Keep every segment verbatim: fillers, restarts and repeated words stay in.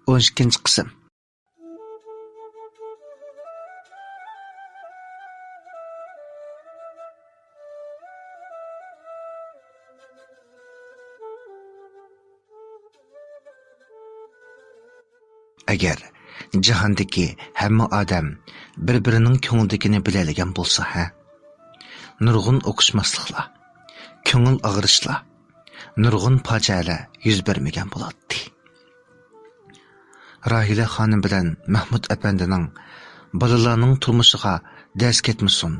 ئون ئىككىنچى قىسىم. ئەگەر جاھاندىكى ھەممە ئادەم بىر-بىرىنىڭ كۆڭلىدىكىنى بىلەلىگەن بولسا ھە؟ نۇرغۇن ئۇقۇشماسلىقلار، كۆڭۈل ئاغرىشلار، نۇرغۇن پاجىئەلەر يۈز بەرمىگەن بولاتتى. راھىلە خانىم بىلەن مەھمۇت ئەپەندىنىڭ بالىلارنىڭ تۇرمۇشىغا دەس كەتمىسۇن،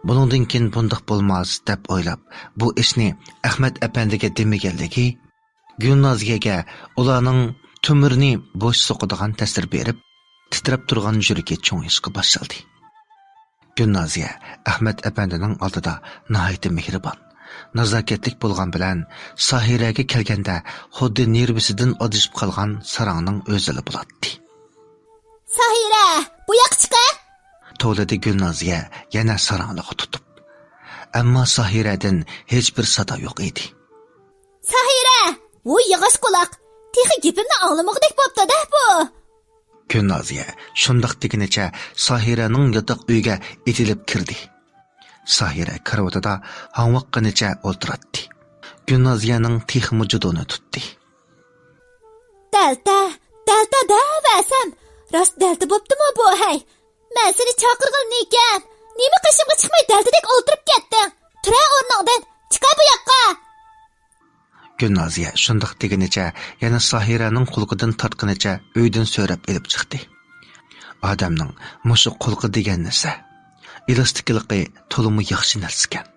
بۇنىڭدىن كېيىن بۇنداق بولماس دەپ ئويلاپ، بۇ ئىشنى ئەخمەت ئەپەندىگە دېمىگەنلىكى، گۈلنازىيەگە ئۇلارنىڭ تۆمۈرنى بوش سوقىدىغان تەسىر بېرىپ، تىترەپ تۇرغان يۈرىكى چوڭىيىشقا باشلىدى. گۈلنازىيە ئەخمەت ئەپەندىنىڭ ئالدىدا ناھايىتى مېھرىبان، نازاكەتلىك بولغان بىلەن، ساھىرەگە كەلگەندە خۇددى نېرۋىسىدىن ئادىشىپ قالغان ساراڭنىڭ ئۆزىلا بولاتتى. ساھىرە، بۇ ياققا چىقە! توۋلىدى گۈلنازىيە يەنە ساراڭلىقى تۇتۇپ. ئەمما ساھىرەدىن ھېچبىر سادا يوق ئىدى. ساھىرە! ۋۇي ياغاچ قۇلاق! تېخى گېپىمنى ئاڭلىمىغۇدەك بوپتۇ-دە بۇ! گۈلنازىيە شۇنداق دېگىنىچە ساھىرەنىڭ ياتاق ئۆيىگە ئېتىلىپ كىردى. ساھىرە كارىۋىتىدا ھاڭۋاققىنىچە ئولتۇراتتى. گۈلنازىيەنىڭ تېخىمۇ جۇدۇنى تۇتتى. دەلتە، دەلتە دەۋەرسەم، راست دەلتە بوپتىمۇ بۇ ھەي؟ مەن سېنى چاقىرغىنىمىكەن، نېمە قېشىمغا چىقماي دەلتىدەك ئولتۇرۇپ كەتتىڭ؟ تۇرە ئورنۇڭدىن، چىقە بۇ ياققا! گۈلنازىيە شۇنداق دېگىنىچە يەنە ساھىرەنىڭ قۇلىقىدىن تارتقىنىچە ئۆيدىن سۆرەپ ئېلىپ چىقتى. ئادەمنىڭ مۇشۇ قۇلىقى دېگەن نەرسە، ئېلاستىكلىقى تولىمۇ ياخشى نەرسىكەن.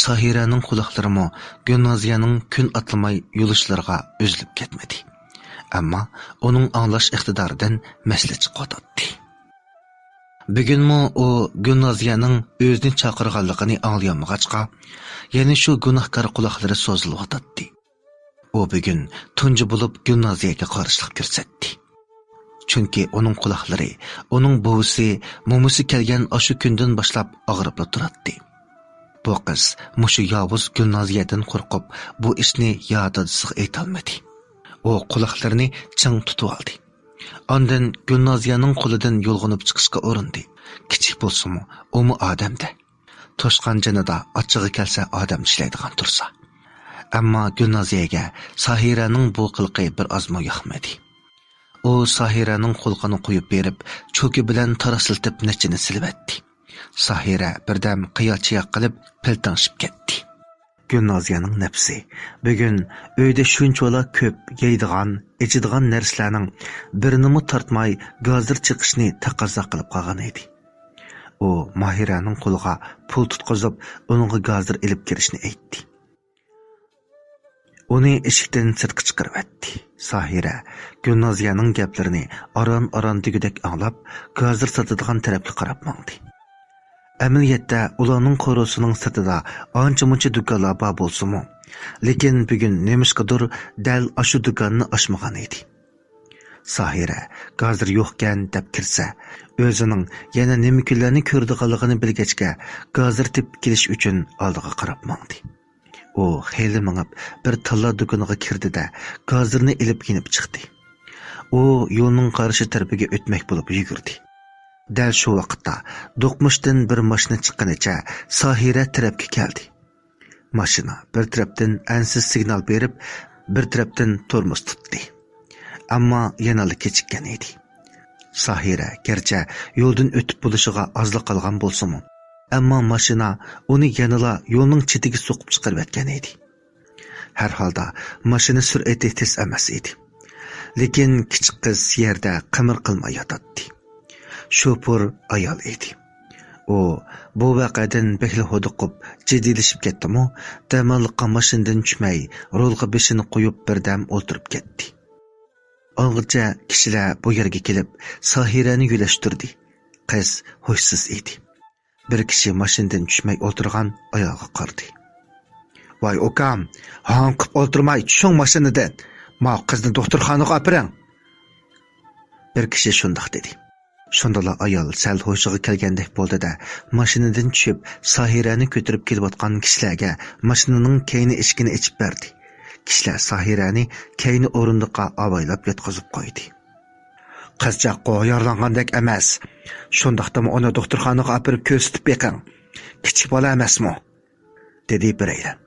ساھىرەنىڭ قۇلاقلىرىمۇ گۈلنازىيەنىڭ كۈن ئاتلىماي يۇلۇشلىرىغا ئۈزۈلۈپ كەتمىدى. ئەمما ئۇنىڭ ئاڭلاش ئىقتىدارىدىن مەسىلە چىقىۋاتاتتى. بۈگۈنمۇ ئۇ گۈلنازىيەنىڭ ئۆزىنى چاقىرغانلىقىنى ئاڭلىيالمىغاچقا، يەنە شۇ گۇناھكار قۇلاقلىرى سوزۇلۇۋاتاتتى. ئۇ بۈگۈن تۇنجى بولۇپ گۈلنازىيەگە قارشىلىق كۆرسەتتى. چۈنكى ئۇنىڭ قۇلاقلىرى ئۇنىڭ بوۋىسى، مومىسى كەلگەن ئاشۇ كۈندىن باشلاپ ئاغرىپلا تۇراتتى. بۇ قىز مۇشۇ ياۋۇز گۈلنازىيەدىن قورقۇپ، بۇ ئىشنى يا دادىسىغا ئېيتالمىدى. ئۇ قۇلاقلىرىنى چىڭ تۇتۇۋالدى. ئاندىن گۈلنازىيەنىڭ قولىدىن يۇلغۇنۇپ چىقىشقا ئۇرۇندى. كىچىك بولسىمۇ، ئۇمۇ ئادەمدە. توشقان جېنىدا ئاچچىقى كەلسە ئادەم چىشلەيدىغان تۇرسا. ئەمما گۈلنازىيەگە ساھىرەنىڭ بۇ قىلىقى بىر ئازمۇ ياقمىدى. ئۇ ساھىرەنىڭ قۇلىقىنى قويۇپ بېرىپ، چوكى بىلەن تاراسلىتىپ نەچچىنى سېلىۋەتتى. ساھىرە بىردەم قىيا-چىياق قىلىپ پىلتىڭشىپ كەتتى. گۈلنازىيەنىڭ نەپسى بۈگۈن ئۆيدە شۇنچىۋالا كۆپ يەيدىغان، ئىچىدىغان نەرسىلەرنىڭ بىرىنىمۇ تارتماي گازىر چېقىشنى تەقەززا قىلىپ قالغان ئىدى. ئۇ ماھىرەنىڭ قولىغا پۇل تۇتقۇزۇپ، ئۇنىڭغا گازىر ئېلىپ كىرىشنى ئېيتتى. ئۇنى ئىشىكتىن سىرتقا چىقىرىۋەتتى. ساھىرە گۈلنازىيەنىڭ گەپلىرىنى ئاران-ئاران دېگۈدەك ئاڭلاپ، گازىر ساتىدىغان تەرەپكە قاراپ ماڭدى. ئەمەلىيەتتە ئۇلارنىڭ قورۇسىنىڭ سىرتىدا ئانچە-مۇنچە دۇكانلار بار بولسىمۇ، لېكىن بۈگۈن نېمىشقىدۇر دەل ئاشۇ دۇكاننى ئاچمىغان ئىدى. ساھىرە گازىر يوقكەن دەپ كىرسە، ئۆزىنىڭ يەنە نېمە كۈنلەرنى كۆرىدىغانلىقىنى بىلگەچكە، گازىر تېپىپ كېلىش ئۈچۈن ئالدىغا قاراپ ماڭدى. ئۇ خېلى مېڭىپ، بىر تاللا دۇكىنىغا كىردى-دە، گازىرنى ئېلىپ يېنىپ چىقتى. ئۇ يولنىڭ قارشى تەرىپىگە ئۆتمەك بولۇپ يۈگۈردى. دەل شۇ ۋاقىتتا دوقمۇشتىن بىر ماشىنا چىققىنىچە ساھىرە تەرەپكە كەلدى. ماشىنا بىر تەرەپتىن ئەنسىز سىگنال بېرىپ، بىر تەرەپتىن تورمۇز تۇتتى. ئەمما يەنىلا كېچىككەن ئىدى. ساھىرە گەرچە يولدىن ئۆتۈپ بولۇشىغا ئازلا قالغان بولسىمۇ، ئەمما ماشىنا ئۇنى يەنىلا يولنىڭ چېتىگە سوقۇپ چىقىرىۋەتكەن ئىدى. ھەر ھالدا ماشىنا سۈرئىتى تېز ئەمەس ئىدى. لېكىن كىچىك قىز يەردە قىمىر قىلماي ياتاتتى. شوپۇر ئايال ئىدى. ئۇ بۇ ۋەقەدىن بەكلا ھودۇقۇپ، جىددىيلىشىپ كەتتىمۇ، دەماللىققا ماشىنىدىن چۈشمەي، رولغا بېشىنى قويۇپ بىردەم ئولتۇرۇپ كەتتى. ئاڭغىچە كىشىلەر بۇ يەرگە كېلىپ، ساھىرەنى يۆلەشتۈردى. قىز ھوشسىز ئىدى. بىر كىشى ماشىنىدىن چۈشمەي ئولتۇرغان ئايالغا قارىدى. ۋاي ئۇكام، ھاڭقىپ ئولتۇرماي چۈشۈڭ ماشىنىدىن. ماۋۇ قىزنى دوختۇرخانىغا ئاپىرىڭ. بىر كىشى شۇنداق دېدى. شۇندىلا ئايال سەل ھوشىغا كەلگەندەك بولدى-دە، ماشىنىدىن چۈشۈپ، ساھىرەنى كۆتۈرۈپ كېلىۋاتقان كىشىلەرگە ماشىنىنىڭ كەينى ئىشىكىنى ئېچىپ بەردى. كىشىلەر ساھىرەنى كەينى ئورۇندۇققا ئاۋايلاپ ياتقۇزۇپ قويدى. «قىزچاققۇ يارىلانغاندەك ئەمەس. شۇنداقتىمۇ ئۇنى دوختۇرخانىغا ئاپىرىپ كۆرسىتىپ بېقىڭ. كىچىك بالا ئەمەسمۇ؟» دېدى بىرەيلەن.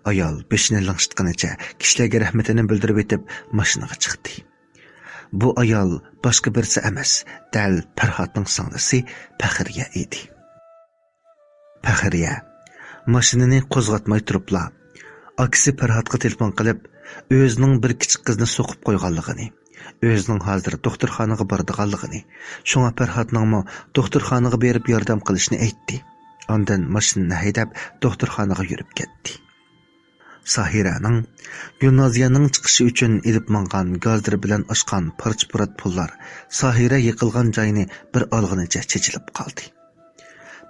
ئايال بېشىنى لىڭشىتقىنىچە كىشىلەرگە رەھمىتىنى بىلدۈرۈۋېتىپ ماشىنىغا چىقتى. بۇ ئايال باشقا بىرسى ئەمەس، دەل پەرھاتنىڭ سىڭلىسى پەخرىيە ئىدى. پەخرىيە ماشىنىنى قوزغاتماي تۇرۇپلا، ئاكىسى پەرھاتقا تېلېفون قىلىپ، ئۆزىنىڭ بىر كىچىك قىزنى سوقۇپ قويغانلىقىنى، ئۆزىنىڭ ھازىر دوختۇرخانىغا بارىدىغانلىقىنى، شۇڭا پەرھاتنىڭمۇ دوختۇرخانىغا بېرىپ ياردەم قىلىشىنى ئېيتتى. ئاندىن ماشىنىنى ھەيدەپ دوختۇرخانىغا يۈرۈپ كەتتى. ساھىرەنىڭ گىمنازىيەنىڭ چىقىشى ئۈچۈن ئېلىپ ماڭغان گازىر بىلەن ئاشقان پارچە-پۇرات پۇللار ساھىرە يىقىلغان جاينى بىر ئالغىنىچە چېچىلىپ قالدى.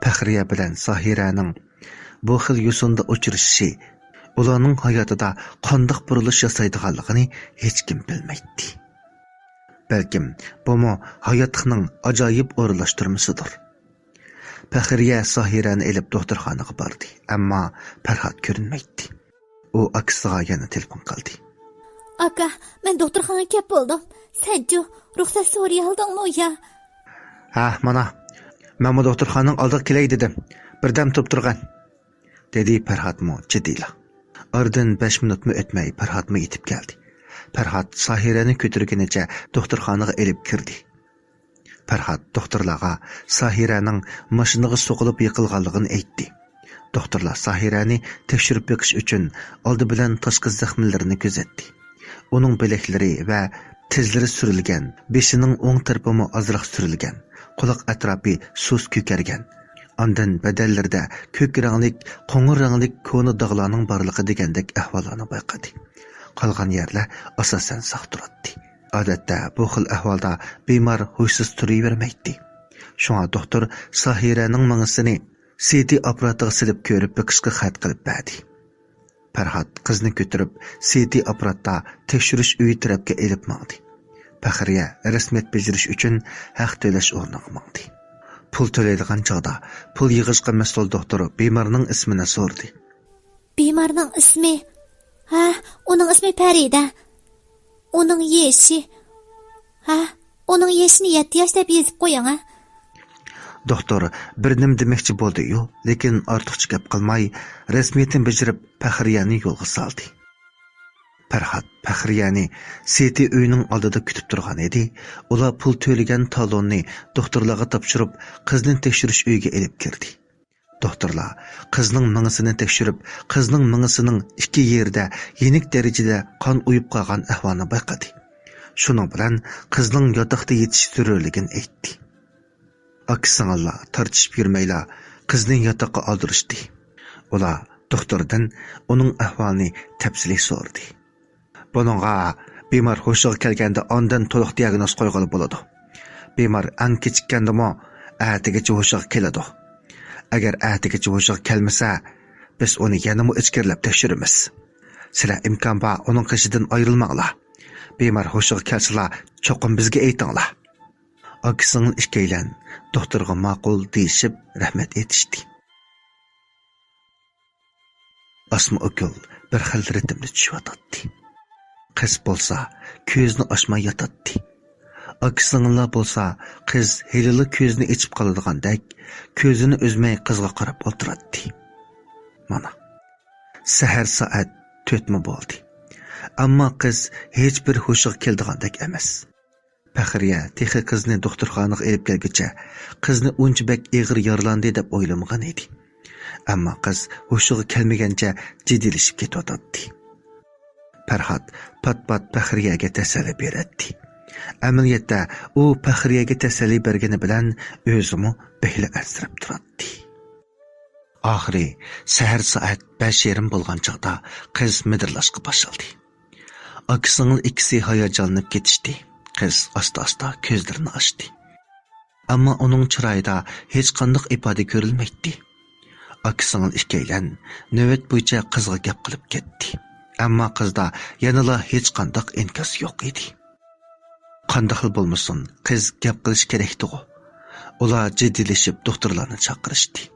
پەخرىيە بىلەن ساھىرەنىڭ بۇ خىل يوسۇندا ئۇچرىشىشى ئۇلارنىڭ ھاياتىدا قانداق بۇرۇلۇش ياسايدىغانلىقىنى ھېچكىم بىلمەيتتى. بەلكىم بۇمۇ ھاياتلىقنىڭ ئاجايىپ ئورۇنلاشتۇرمىسىدۇر. پەخرىيە ساھىرەنى ئېلىپ دوختۇرخانىغا باردى، ئەمما پەرھات كۆرۈنمەيتتى. ئۇ ئاكىسىغا يەنە تېلېفون قىلدى. «ئاكا، مەن دوختۇرخانىغا كەپ بولدۇم. سەنچۇ، رۇخسەت سورىيالدىڭمۇ يا؟» «ھە، مانا، مەنمۇ دوختۇرخانىنىڭ ئالدىغا كېلەي دېدىم. بىردەم تۇرۇپ تۇرغىن.» دېدى پەرھاتمۇ جىددىيلا. ئارىدىن بەش مىنۇتمۇ ئۆتمەي پەرھاتمۇ يېتىپ كەلدى. پەرھات ساھىرەنى كۆتۈرگىنىچە دوختۇرخانىغا ئېلىپ كىردى. پەرھات دوختۇرلارغا ساھىرەنىڭ ماشىنىغا سوقۇلۇپ يىقىلغانلىقىنى ئېيتتى. دوختۇرلار ساھىرەنى تەكشۈرۈپ بېقىش ئۈچۈن ئالدى بىلەن تاشقى زەخمىلىرىنى كۆزەتتى. ئۇنىڭ بىلەكلىرى ۋە تىزلىرى سۈرۈلگەن، بېشىنىڭ ئوڭ تەرىپىمۇ ئازراق سۈرۈلگەن، قۇلاق ئەتراپى سۇس كۆكەرگەن. ئاندىن بەدەنلىرىدە كۆك رەڭلىك، قوڭۇر رەڭلىك كونا داغلارنىڭ بارلىقى دېگەندەك ئەھۋاللارنى بايقىدى. قالغان يەرلەر ئاساسەن ساق تۇراتتى. ئادەتتە بۇ خىل ئەھۋالدا بىمار ھوشسىز تۇرۇۋەرمەيتتى. شۇڭا دوختۇر ساھىرەنىڭ مېڭىسىنى سىتى ئاپپاراتىغا سېلىپ كۆرۈپ بېقىشقا خەت قىلىپ بەردى. پەرھات قىزنى كۆتۈرۈپ، سىتى ئاپپاراتتا تەكشۈرۈش ئۆيى تەرەپكە ئېلىپ ماڭدى. پەخرىيە رەسمىيەت بېجىرىش ئۈچۈن ھەق تۆلەش ئورنىغا ماڭدى. پۇل تۆلەيدىغان چاغدا پۇل يىغىشقا مەسئۇل دوختۇر بىمارنىڭ ئىسمىنى سورىدى. بىمارنىڭ ئىسمى؟ ھە، ئۇنىڭ ئىسمى پەرىدە. ئۇنىڭ يېشى؟ ھە، ئۇنىڭ يېشىنى يەتتە ياش دەپ يېزىپ قويۇڭ، ھە. دوختۇر بىر نېمە دېمەكچى بولدى-يۇ، لېكىن ئارتۇقچە گەپ قىلماي، رەسمىيىتىنى بېجىرىپ، پەخرىيەنى يولغا سالدى. پەرھات پەخرىيەنى سىتى ئۆيىنىڭ ئالدىدا كۈتۈپ تۇرغان ئىدى. ئۇلار پۇل تۆلىگەن تالوننى دوختۇرلارغا تاپشۇرۇپ، قىزنى تەكشۈرۈش ئۆيىگە ئېلىپ كىردى. دوختۇرلار قىزنىڭ مېڭىسىنى تەكشۈرۈپ، قىزنىڭ مېڭىسىنىڭ ئىككى يېرىدە يېنىك دەرىجىدە قان ئۇيۇپ قالغان ئەھۋالنى بايقىدى. شۇنىڭ بىلەن قىزنىڭ ياتاقتا يېتىش زۆرۈرلۈكىنى ئېيتتى. ئاكا-سىڭىللار تارتىشىپ يۈرمەيلا، قىزنى ياتاققا ئالدۇرۇشتى. ئۇلار دوختۇردىن ئۇنىڭ ئەھۋالىنى تەپسىلىي سورىدى. بۇنىڭغا بىمار ھوشىغا كەلگەندە ئاندىن تولۇق دىياگنوز قويغىلى بولىدۇ. بىمار ئەڭ كېچىككەندىمۇ ئەتىگىچە ھوشىغا كېلىدۇ. ئەگەر ئەتىگىچە ھوشىغا كەلمىسە، بىز ئۇنى يەنىمۇ ئىچكىرىلەپ تەكشۈرىمىز. سىلەر ئىمكان بار ئۇنىڭ قېشىدىن ئايرىلماڭلار. بىمار ھوشىغا كەلسىلا، چوقۇم بىزگە ئېيتىڭلار. ئاكا-سىڭىل ئىككىيلەن دوختۇرغا ماقۇل دېيىشىپ، رەھمەت ئېيتىشتى. ئاسما ئۆكۈل بىر خىل رىتىمدا چۈشۈۋاتاتتى. قىز بولسا كۆزىنى ئاچماي ياتاتتى. ئاكا-سىڭىللار بولسا قىز ھېلىلا كۆزىنى ئېچىپ قالىدىغاندەك، كۆزىنى ئۈزمەي قىزغا قاراپ ئولتۇراتتى. مانا، سەھەر سائەت تۆتمۇ بولدى. ئەمما قىز ھېچبىر ھوشىغا كېلىدىغاندەك ئەمەس. پەخرىيە تېخى قىزنى دوختۇرخانىغا ئېلىپ كەلگۈچە، قىزنى ئۇنچە بەك ئېغىر يارىلاندى دەپ ئويلىمىغان ئىدى. ئەمما قىز ھوشىغا كەلمىگەنچە جىددىيلىشىپ كېتىۋاتاتتى. پەرھات پات-پات پەخرىيەگە تەسەللى بېرەتتى. ئەمەلىيەتتە، ئۇ پەخرىيەگە تەسەللى بەرگىنى بىلەن ئۆزىمۇ بەكلا ئەنسىرەپ تۇراتتى. ئاخىرى سەھەر سائەت بەش يېرىم بولغان چاغدا قىز مىدىرلاشقا باشلىدى. ئاكا-سىڭىل ئىككىسى ھاياجانلىنىپ كېتىشتى. قىز ئاستا-ئاستا كۆزلىرىنى ئاچتى. ئەمما ئۇنىڭ چىرايىدا ھېچقانداق ئىپادە كۆرۈلمەيتتى. ئاكا-سىڭىل ئىككىيلەن نۆۋەت بويىچە قىزغا گەپ قىلىپ كەتتى. ئەمما قىزدا يەنىلا ھېچقانداق ئىنكاس يوق ئىدى. قانداقلا بولمىسۇن، قىز گەپ قىلىش كېرەكتىغۇ. ئۇلار جىددىيلىشىپ دوختۇرلارنى چاقىرىشتى.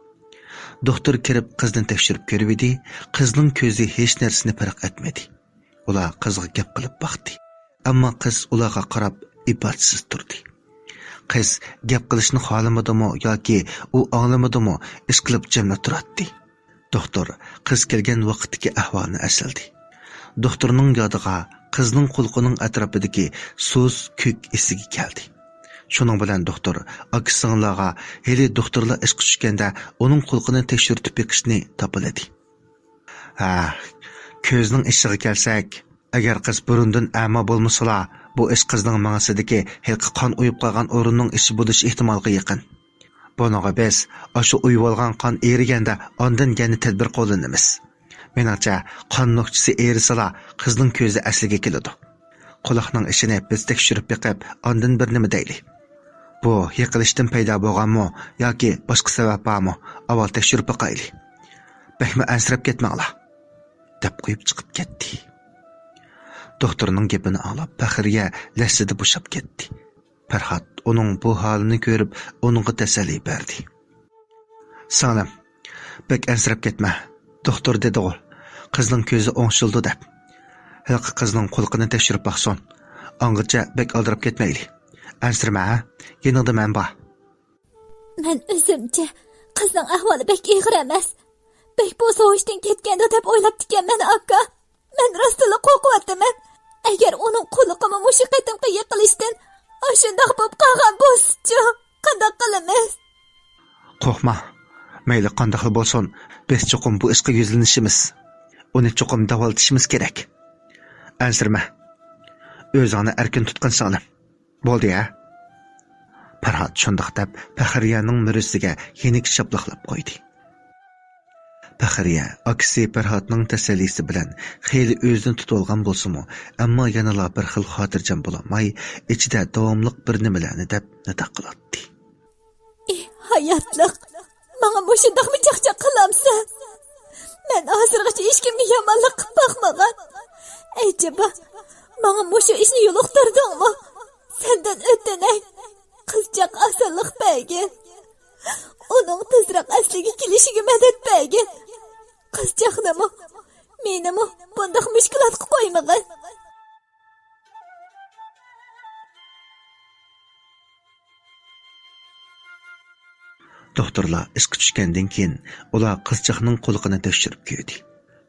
دوختۇر كىرىپ قىزنى تەكشۈرۈپ كۆرۈۋىدى، قىزنىڭ كۆزى ھېچ نەرسىنى پەرق ئەتمىدى. ئۇلار قىزغا گەپ قىلىپ باقتى. ئەمما قىز ئۇلارغا قاراپ ئىپادىسىز تۇردى. قىز گەپ قىلىشنى خالىمىدىمۇ ياكى ئۇ ئاڭلىمىدىمۇ، ئىشقىلىپ جىملا تۇراتتى. دوختۇر قىز كەلگەن ۋاقىتتىكى ئەھۋالنى ئەسلىدى. دوختۇرنىڭ يادىغا قىزنىڭ قۇلىقىنىڭ ئەتراپىدىكى سۇس كۆك ئېسىگە كەلدى. شۇنىڭ بىلەن دوختۇر ئاكا سىڭىللارغا ھېلى دوختۇرلار ئىشقا چۈشكەندە ئۇنىڭ قۇلىقىنى تەكشۈرتۈپ بېقىشنى تاپىلىدى. ھە، كۆزنىڭ ئىشىغا كەلسەك، ئەگەر قىز بۇرۇندىن ئەما بولمىسىلا، بۇ ئىش قىزنىڭ مېڭىسىدىكى ھېلىقى قان ئۇيۇپ قالغان ئورۇننىڭ ئىشى بولۇش ئېھتىمالىغا يېقىن. بۇنىڭغا بىز ئاشۇ ئۇيۇۋالغان قان ئېرىگەندە ئاندىن يەنە تەدبىر قوللىنىمىز. مېنىڭچە، قان نۆكچىسى ئېرىسىلا، قىزنىڭ كۆزى ئەسلىگە كېلىدۇ. قۇلاقنىڭ ئىشىنى بىز تەكشۈرۈپ بېقىپ، ئاندىن بىر نېمە دەيلى. بۇ يىقىلىشتىن پەيدا بولغانمۇ ياكى باشقا سەۋەب بارمۇ؟ ئاۋۋال تەكشۈرۈپ باقايلى. بەكمۇ ئەنسىرەپ كەتمەڭلار، دەپ قويۇپ چىقىپ كەتتى. دوختۇرنىڭ گېپىنى ئاڭلاپ، پەخرىيە لەسسىدە بوشاپ كەتتى. پەرھات ئۇنىڭ بۇ ھالىنى كۆرۈپ، ئۇنىڭغا تەسەللى بەردى. سىڭلىم، بەك ئەنسىرەپ كەتمە. دوختۇر دېدىغۇ، قىزنىڭ كۆزى ئوڭشىلىدۇ دەپ. ھېلىقى قىزنىڭ قۇلىقىنى تەكشۈرۈپ باقسۇن. ئاڭغىچە بەك ئالدىراپ كەتمەيلى. ئەنسىرىمە، ھە؟ يېنىڭدا مەن بار. مەن ئۆزۈمچە، قىزنىڭ ئەھۋالى بەك ئېغىر ئەمەس. بەك بولسا ھوشتىن كەتكەندۇ دەپ ئويلاپتىكەنمەن، ئاكا. مەن راستلا قورقۇۋاتىمەن. ئەگەر ئۇنىڭ قۇلىقىمۇ مۇشۇ قېتىمقى يىقىلىشتىن ئاشۇنداق بولۇپ قالغان بولسىچۇ؟ قانداق قىلىمىز؟ قورقما. مەيلى قانداقلا بولسۇن، بىز چوقۇم بۇ ئىشقا يۈزلىنىشىمىز. ئۇنى چوقۇم داۋالىتىشىمىز كېرەك. ئەنسىرىمە. ئۆزۈڭنى ئەركىن تۇتقىن سىڭلىم. بولدى ھە؟ پەرھات شۇنداق دەپ، پەخرىيەنىڭ مۈرىسىگە يېنىك شاپىلاقلاپ قويدى. پەخرىيە ئاكىسى پەرھاتنىڭ تەسەللىسى بىلەن خېلى ئۆزىنى تۇتۇۋالغان بولسىمۇ، ئەمما يەنىلا بىر خىل خاتىرجەم بولالماي، ئىچىدە داۋاملىق بىر نېمىلەرنى دەپ نىدا قىلاتتى. ئى ھاياتلىق، ماڭا مۇشۇنداقمۇ چاقچاق قىلامسەن؟ مەن ھازىرغىچە ھېچكىمگە يامانلىق قىلىپ باقمىغان. ئەجەبا، ماڭا مۇشۇ ئىشنى يولۇقتۇردۇڭمۇ؟ سەندىن ئۆتۈنەي، قىزچاق ئاسانلىق بەرگىن. ئۇنىڭ تېزراق ئەسلىگە كېلىشىگە مەدەت بەرگىن. قىزچاقنىمۇ، مېنىمۇ بۇنداق مۈشكۈلاتقا قويمىغىن. دوختۇرلار ئىشقا چۈشكەندىن كېيىن، ئۇلار قىزچاقنىڭ قۇلىقىنى تەكشۈرۈپ كۆردى.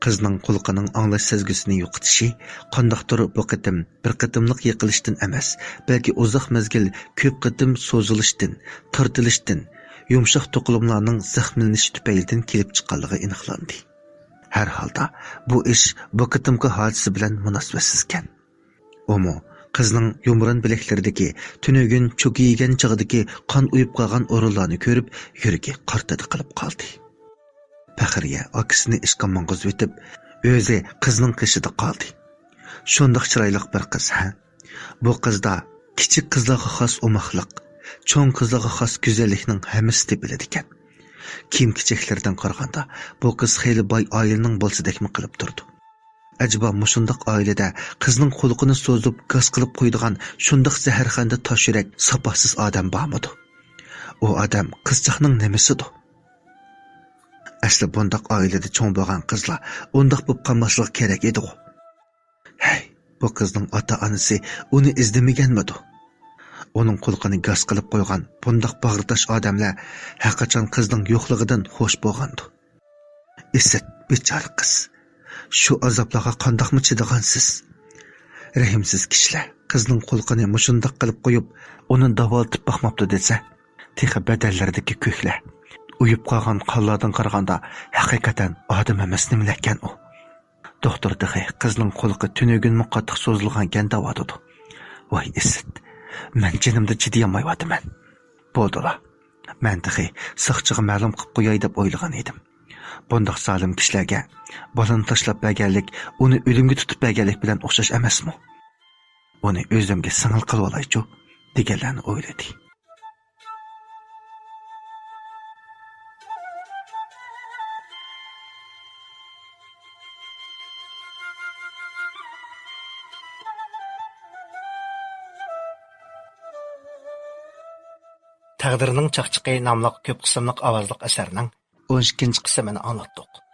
قىزنىڭ قۇلىقىنىڭ ئاڭلاش سەزگۈسىنى يوقىتىشى قانداقتۇر بۇ قېتىم بىر قېتىملىق يىقىلىشتىن ئەمەس، بەلكى ئۇزاق مەزگىل كۆپ قېتىم سوزۇلۇشتىن، تارتىلىشتىن، يۇمشاق توقۇلمىلارنىڭ زەخىملىنىشى تۈپەيلىدىن كېلىپ چىققانلىقى ئېنىقلاندى. ھەر ھالدا، بۇ ئىش بۇ قېتىمقى ھادىسە بىلەن مۇناسىۋەتسىزكەن. ئۇمۇ قىزنىڭ يۇمران بىلەكلىرىدىكى تۈنۈگۈن چوكا يېگەن چېغىدىكى قان ئۇيۇپ قالغان ئورۇنلارنى كۆرۈپ، يۈرىكى قارتىدە قىلىپ قالدى. پەخرىيە ئاكىسىنى ئىشقا ماڭغۇزۇۋېتىپ، ئۆزى قىزنىڭ قېشىدا قالدى. شۇنداق چىرايلىق بىر قىز، ھە؟ بۇ قىزدا كىچىك قىزلارغا خاس ئوماقلىق، چوڭ قىزلارغا خاس گۈزەللىكنىڭ ھەممىسى تېپىلىدىكەن. كىيىم-كېچەكلىرىدىن قارىغاندا، بۇ قىز خېلى باي ئائىلىنىڭ بالىسىدەكمۇ قىلىپ تۇرىدۇ. ئەجەبا مۇشۇنداق ئائىلىدە قىزنىڭ قۇلىقىنى سوزۇپ گاس قىلىپ قويىدىغان شۇنداق زەھەرخەندە تاش يۈرەك، ساپاسىز ئادەم بارمىدۇ؟ ئۇ ئادەم قىزچاقنىڭ نېمىسىدۇ؟ ئەسلى بۇنداق ئائىلىدە چوڭ بولغان قىزلار ئۇنداق بولۇپ قالماسلىقى كېرەك ئىدىغۇ. ھەي، بۇ قىزنىڭ ئاتا-ئانىسى ئۇنى ئىزدىمىگەنمىدۇ؟ ئۇنىڭ قۇلىقىنى گاس قىلىپ قويغان بۇنداق باغرى تاش ئادەملەر ھەرقاچان قىزنىڭ يوقلۇقىدىن خوش بولغاندۇ. ئىسىت، بىچارە قىز. شۇ ئازابلارغا قانداقمۇ چىدىغانسىز؟ رەھىمسىز كىشىلەر قىزنىڭ قۇلىقىنى مۇشۇنداق قىلىپ قويۇپ، ئۇنى داۋالىتىپ باقماپتۇ دېسە، تېخى بەدەنلىرىدىكى كۆكلەر، ئۇيۇپ قالغان قانلاردىن قارىغاندا، ھەقىقەتەن ئادەم ئەمەس نېمىلەركەن ئۇ. دوختۇر تېخى قىزنىڭ قۇلىقى تۈنۈگۈنمۇ قاتتىق سوزۇلغانكەن دەۋاتىدۇ. ۋاي ئىسىت، مەن جېنىمدا چىدىيالمايۋاتىمەن. بولدىلا، مەن تېخى ساقچىغا مەلۇم قىلىپ قوياي دەپ ئويلىغان ئىدىم. بۇنداق زالىم كىشىلەرگە بالىنى تاشلاپ بەرگەنلىك ئۇنى ئۆلۈمگە تۇتۇپ بەرگەنلىك بىلەن ئوخشاش ئەمەسمۇ؟ ئۇنى ئۆزۈمگە سىڭىل قىلىۋالايچۇ، دېگەنلەرنى ئويلىدى. تەقدىرنىڭ چاقچىقى ناملىق كۆپ قىسىملىق ئاۋازلىق ئەسەرنىڭ ئون ئىككىنچى قىسمىنى ئاڭلاتتۇق.